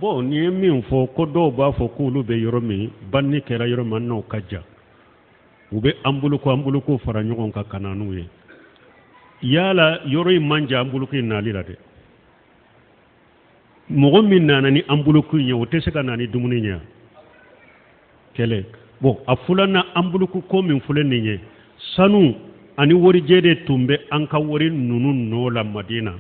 Bon, nin ye min fɔ ko dɔw b'a fɔ k'olu bɛ yɔrɔ min, banni kɛra yɔrɔ min n'o ka jan, u bɛ anbuluko fara ɲɔgɔn kan ka na n'u ye. Yala yɔrɔ in man jan anbuluko in nali la dɛ. Mɔgɔ min nana ni anbuluko in ye, o tɛ se ka na ni dumuni ye kɛlɛ. Bon, a filanan, anbuluko ko min filɛ nin ye, sanu ani warijɛ de tun bɛ an ka wari ninnu nɔ la Madina.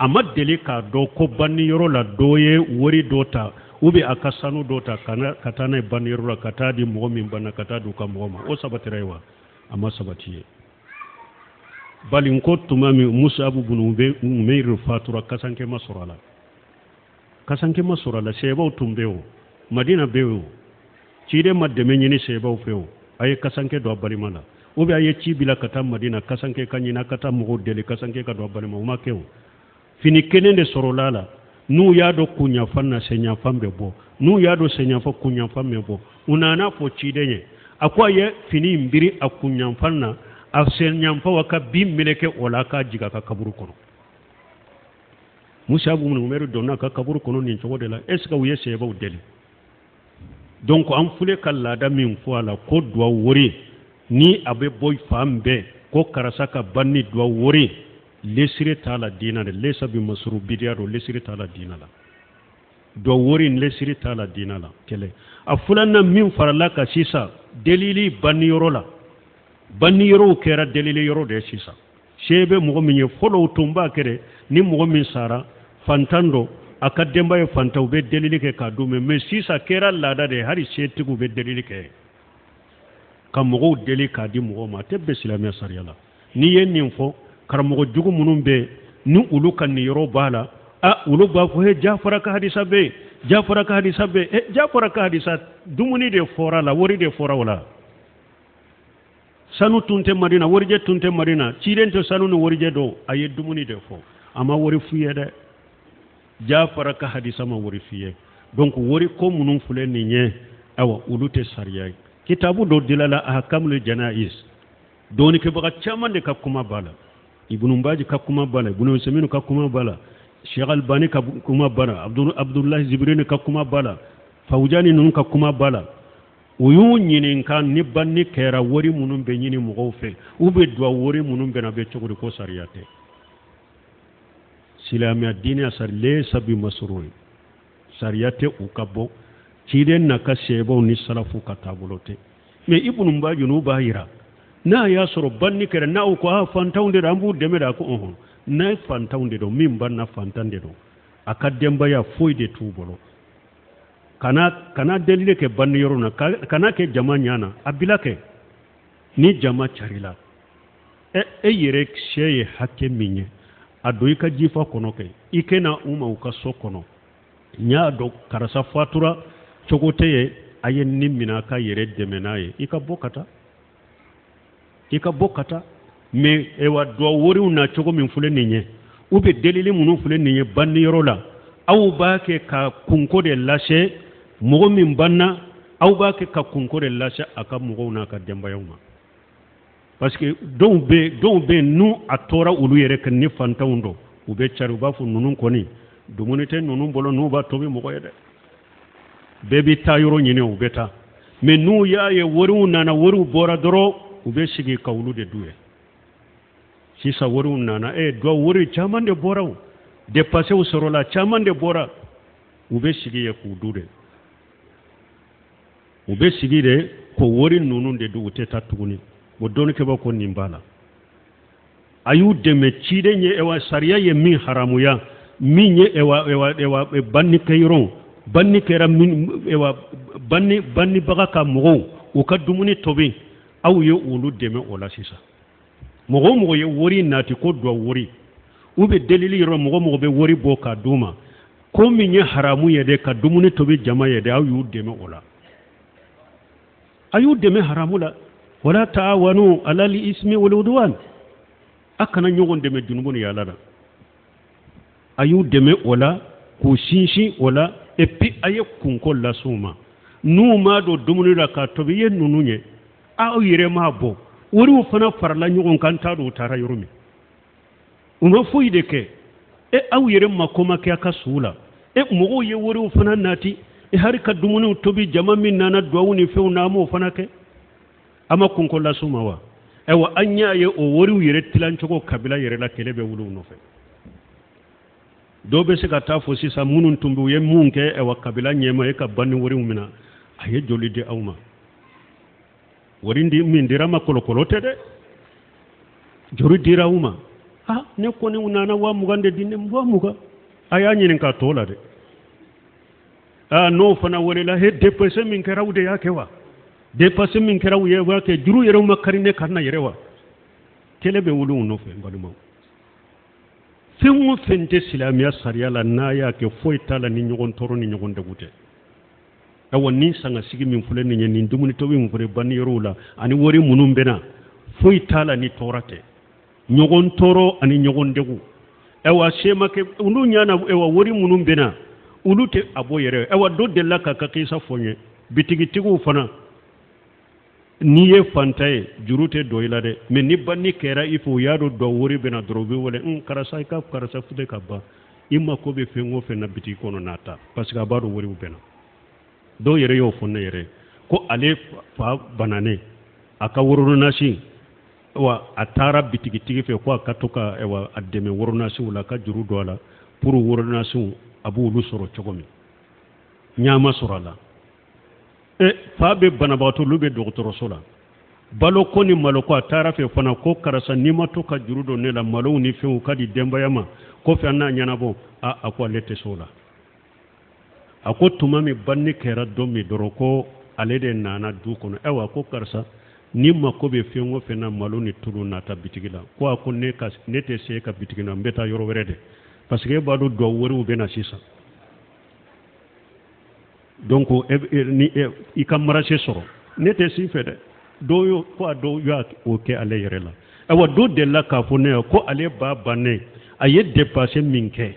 A ma deli k'a dɔn ko banniyɔrɔ la dɔ ye wari dɔ ta ou bien a ka sanu dɔ ta ka taa n'a ye banniyɔrɔ la, ka taa di mɔgɔ min banna, ka taa di u ka mɔgɔ ma. O sabatira ye wa? A ma sabati ye. Bali n ko tuma min Musabu bunu Umeyiri fatura, kasanke ma sɔrɔ a la, kasanke ma sɔrɔ a la. Seebaw tun bɛ o Madina bɛ o, ciden ma dɛmɛ ɲini seebaw fɛ o, a ye kasanke don a balima la, ou bien a ye ci bila ka taa Madina, kasanke ka ɲini, a ka taa mɔgɔw deli kasanke ka don a balima. O ma kɛ o. Fini kelen de sɔrɔla a la. N'u y'a dɔn kunyanfan na, senyanfan bɛ bɔ. N'u y'a dɔn senyanfan, kunyanfan bɛ bɔ. U nana fɔ ciden ye, a ko a ye fini in biri a kunyanfan na, a senyanfan wa ka bin meleke o la, k'a jigin a ka kaburu kɔnɔ. Musabu ibn Umair donna a ka kaburu kɔnɔ nin cogo de la. Est ce que u ye seebaw deli? Donc an filɛ ka laada min fɔ a la ko duwawu wari ni a bɛ bɔ fan bɛɛ ko karisa ka banni duwawu wari, lesire t'a la diina de. Lesa bi masuru bidiya don, lesire t'a la diina la. Duwawu wari, lesire t'a la diina la. Kɛlɛ a filanan min farala ka sisan, delili banniyɔrɔ la, banniyɔrɔw kɛra delili yɔrɔ de ye sisan. Se bɛ mɔgɔ min ye, fɔlɔ tun b'a kɛ dɛ, ni mɔgɔ min sara fantan don, a ka denba ye fantan, u bɛ delili kɛ k'a d'u ma. Mais sisan kɛra laada de ye, hali setigiw bɛ delili kɛ ka mɔgɔw deli k'a di mɔgɔw ma. A tɛ bɛn silamɛya sariya la. N'i ye nin fɔ, karamɔgɔ jugu minnu bɛ yen ni olu ka niyɔrɔ b'a la, a olu b'a fɔ he, Jafara ka hadisa bɛ yen, Jafara ka hadisa bɛ yen. Jafara ka hadisa, dumuni de fɔra la, wari de fɔra o la. Sanu tun tɛ Madina, warijɛ tun tɛ Madina, ciden tɛ sanu ni warijɛ dɔn. A ye dumuni de fɔ, a ma wari f'i ye dɛ. Jafara ka hadisa ma wari f'i ye. Donc wari ko minnu filɛ nin ye, awa olu tɛ sariya ye. Kitabu dɔ dilala, Ahkamul Janais, dɔnnikɛbaga caman de ka kuma b'a la. Ibnu Baji ka kuma b'a la, Ibnu Usaymin ka kuma b'a la, Sheikh Albani ka kuma b'a la, Abdulahi Zibrini ka kuma b'a la, Fawujani ninnu ka kuma b'a la. U y'u ɲininka ni banni kɛra, wari minnu bɛ ɲini mɔgɔw fɛ, u bɛ duwawu wari minnu bɛ na, bɛ cogo di? Ko sariya tɛ silamɛya diinɛ sari lesa bi masuru ye, sariya tɛ u ka bɔ ciden n'a ka seebaw ni salafu ka taabolo tɛ. Mais Ibnu Baji n'u b'a yira n'a y'a sɔrɔ banni kɛra, n'aw ko a fantanw de don, an b'u dɛmɛ de. A ko ɔhɔn, n'a ye fantanw de don, min banna fantan de don, a ka denbaya foyi de t'u bolo, kana delili kɛ banni yɔrɔ na, kana kɛ jama ɲɛ na, a bila kɛ ni jama carila. E yɛrɛ se ye hakɛ min ye, a don i ka jifa kɔnɔ kɛ, i kɛ na u ma u ka so kɔnɔ. N y'a dɔn karisa fatura cogo tɛ ye, a ye nin minɛ a ka yɛrɛ dɛmɛ n'a ye, i ka bɔ ka taa, i ka bɔ ka taa. Mais ewa duwawu wariw na cogo min filɛ nin ye, u bɛ delili minnu filɛ nin ye banniyɔrɔ la, aw b'a kɛ ka kunko de lase mɔgɔ min banna, aw b'a kɛ ka kunko de lase a ka mɔgɔw n'a ka denbayaw ma. Parce que dɔw bɛ yen, n'u a tora olu yɛrɛ kan ni fantanw don, u bɛ cari, u b'a fɔ ninnu kɔni dumuni tɛ ninnu bolo, n'u b'a tobi mɔgɔ ye dɛ. Bɛɛ bɛ taa yɔrɔ ɲini, u bɛ taa. Mais n'u y'a ye wariw nana, wariw bɔra dɔrɔn, u bɛ sigi ka olu de dun ye. Sisan wariw nana, duwawu wari caman de bɔra, o dépensew sɔrɔla caman de bɔra, u bɛ sigi ye k'u du de, u bɛ sigi de ko wari ninnu de dun, u tɛ taa tuguni. O dɔnnikɛbaw ko nin b'a la, a y'u dɛmɛ ciden ye. Ewa sariya ye min haramuya, min ye ewa ewa ewa banni kɛyɔrɔ, banni kɛra min, ewa banni bannibaga ka mɔgɔw u ka dumuni tobi, aw ye olu dɛmɛ o la. Sisan mɔgɔ o mɔgɔ ye wari nati ko duwawu wari, u bɛ delili yɔrɔ, mɔgɔ mɔgɔ bɛ wari bɔ k'a d'u ma, ko min ye haramu ye dɛ, ka dumuni tobi jama ye dɛ, aw y'u dɛmɛ o la, a y'u dɛmɛ haramu la. Wala taawanu alal ismi wal udwan, a kana ɲɔgɔn dɛmɛ junubu ni yaala la. A y'u dɛmɛ o la k'u sinsin o la. Et puis a ye kunko las'u ma, n'u m'a don dumuni la k'a tobi i ye ninnu ye, aw yɛrɛ m'a bɔ, wariw fana farala ɲɔgɔn kan, t'a dɔn u taara yɔrɔ min, u ma foyi de kɛ. E aw yɛrɛ mako ma kɛ a ka suw la. E mɔgɔw ye wariw fana nati e hari ka dumuniw tobi, jama min nana duwawu ni fɛnw na, an m'o fana kɛ, an ma kunko las'u ma wa? Ayiwa, an y'a ye o wariw yɛrɛ tilancogo kabila yɛrɛ la, kɛlɛ bɛ wuli u nɔfɛ. Dɔw bɛ se ka taa fɔ sisan minnu tun bɛ u ye mun kɛ. Ayiwa, kabila ɲɛmaa e ka banni wariw minɛ, a ye joli di aw ma? Wari di min dira ma, kolokolo tɛ dɛ. Joli dira aw ma? Ah, ne kɔni nana 20 000 de di ne, 20 000. A y'a ɲininka tɔ la dɛ. Ah, n'o fana welela, he, dépense min kɛra, aw de y'a kɛ wa? Dépense min kɛra, aw ye b'a kɛ? Juru yɛrɛ ma kari ne kan na yɛrɛ wa? Kɛlɛ bɛ wuli u nɔfɛ. N balimaw, fɛn o fɛn tɛ silamɛya sariya la, n'a y'a kɛ, foyi t'a la ni ɲɔgɔn tɔɔrɔ ni ɲɔgɔn degun tɛ. Awa, nin sangasigi min filɛ nin ye, nin dumuni tobi min filɛ banni yɔrɔw la, ani wari minnu bɛ na, foyi t'a la ni tɔɔrɔ tɛ, ɲɔgɔn tɔɔrɔ ani ɲɔgɔn degun. Ayiwa, sema kɛ olu ɲana. Ayiwa, wari minnu bɛ na, olu tɛ a bɔ yɛrɛ. Ayiwa, dɔ delila k'a ka kisa fɔ n ye. Bitigitigiw fana, n'i ye fanta ye, juru tɛ don i la dɛ. Mɛ ni banni kɛra i fɛ, u y'a dɔn dɔ wari bɛ na dɔrɔn, u bɛ wele: n karisa, i ka karisa fute ka ban, i mako bɛ fɛn o fɛn na bitigi kɔnɔ, n'a ta, parce que a b'a dɔn wariw bɛ na. Dɔw yɛrɛ y'o fɔ ne yɛrɛ ko ale fa bananen, a ka woronasi wa, a taara bitigitigi fɛ ko a ka to ka a dɛmɛ woronasiw la, a ka juru don a la pour woronasiw a b'olu sɔrɔ cogo min, ɲaama sɔrɔ a la. E fa bɛ banabagatɔ, olu bɛ dɔgɔtɔrɔso la, baloko ni maloko. A taara fɛ fana ko karisa, n'i ma to ka juru don ne la, malow ni fɛnw ka di denbaya ma, kɔfɛ an n'a ɲɛnabɔ. A a ko ale tɛ se o la. A ko tuma min banni kɛra don min dɔrɔn, ko ale de nana du kɔnɔ. Ayiwa, ko karisa, n'i mako bɛ fɛn o fɛn na, malo ni tulu, nata bitigi la. Ko a ko ne ka ne tɛ se ka bitigi la, n bɛ taa yɔrɔ wɛrɛ de, parce que e b'a dɔn duwawu wariw bɛ na sisan. Donc ni i ka marché sɔrɔ, ne tɛ si fɛ dɛ. Dɔw y'o ko a dɔw y'a o kɛ ale yɛrɛ la. Ayiwa, dɔ delila k'a fɔ ne ye ko ale ba bannen, a ye dépense min kɛ,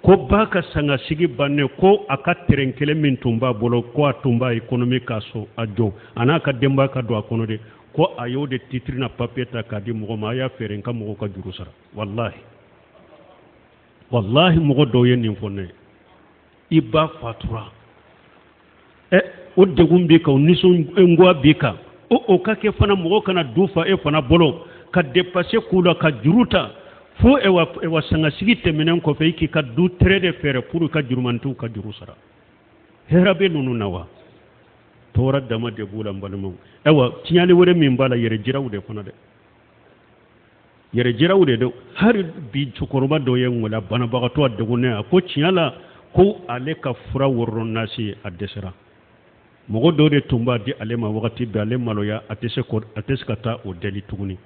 ko ba ka sangasigi bannen, ko a ka terrain kelen min tun b'a bolo, ko a tun b'a économie k'a so a jɔ, a n'a ka denbaya ka don a kɔnɔ de, ko a y'o de titre na papier ta k'a di mɔgɔ ma: a y'a feere, n ka mɔgɔw ka juru sara. Walahi, walahi, mɔgɔ dɔw ye nin fɔ ne ye. I ba fatura, ɛ, o degun b'i kan, o nisɔngoya b'i kan, o ka kɛ fana mɔgɔ kana du fa e fana bolo ka dépense k'u la, ka juru ta fo ewa sangasigi tɛmɛnen kɔfɛ, i k'i ka du tɛrɛ de feere pour ka jurumantiw ka juru sara. Hɛrɛ bɛ ninnu na wa? Tɔɔrɔ dama de b'u la, n balimaw. Ayiwa, tiɲɛni wɛrɛ min b'a la, yɛrɛ jiraw de fana dɛ, yɛrɛ jiraw de don. Hali bi cɛkɔrɔba dɔ ye n wele, banabagatɔ, a degunnen. A ko tiɲɛ la, ko ale ka fura wɔrɔnasi a dɛsɛra. Mɔgɔ dɔw de tun b'a di ale ma wagati bɛɛ, ale maloya, a tɛ se a tɛ se ka taa o deli tuguni,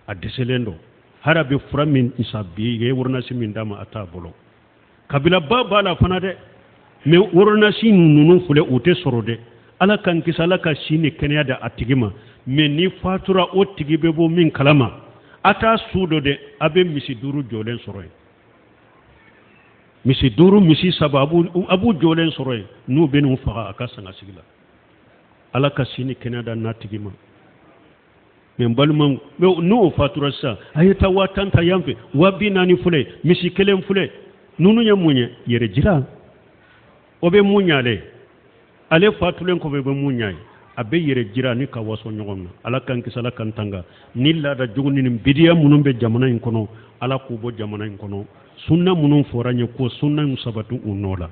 a dɛsɛlen don. Hali a bɛ fura min san bi, i ye wɔrɔnasi min d'a ma, a t'a bolo. Kabilaba b'a la fana dɛ, mɛ wɔrɔnasi ninnu filɛ, u tɛ sɔrɔ dɛ. Ala k'an kisi, Ala ka si ni kɛnɛya di a tigi ma. Mɛ ni fatura, o tigi bɛ bɔ min kalama, a t'a su dɔ dɛ, a bɛ misi duuru jɔlen sɔrɔ yen, misi duuru, misi saba, a b'u jɔlen sɔrɔ yen, n'u bɛ n'u faga a ka sangasigi la. Ala ka si ni kɛnɛya da n'a tigi ma. Mɛ n balimaw, n'o fatura sisan, a ye taa 10 000 ta yan fɛ, 40 000 filɛ, misi kelen filɛ. Ninnu ye mun ye? Yɛrɛ jira. O bɛ mun ɲɛ ale? Ale fatulen kɔfɛ, bɛ mun ɲɛ ye? A bɛ yɛrɛ jira ni ka waso ɲɔgɔn na. Ala k'an kisi, Ala k'an tanga ni laada jugu ni bidiya minnu bɛ jamana in kɔnɔ. Ala k'u bɔ jamana in kɔnɔ. Sunna minnu fɔra n ye, ko sunna in sabati u nɔ la.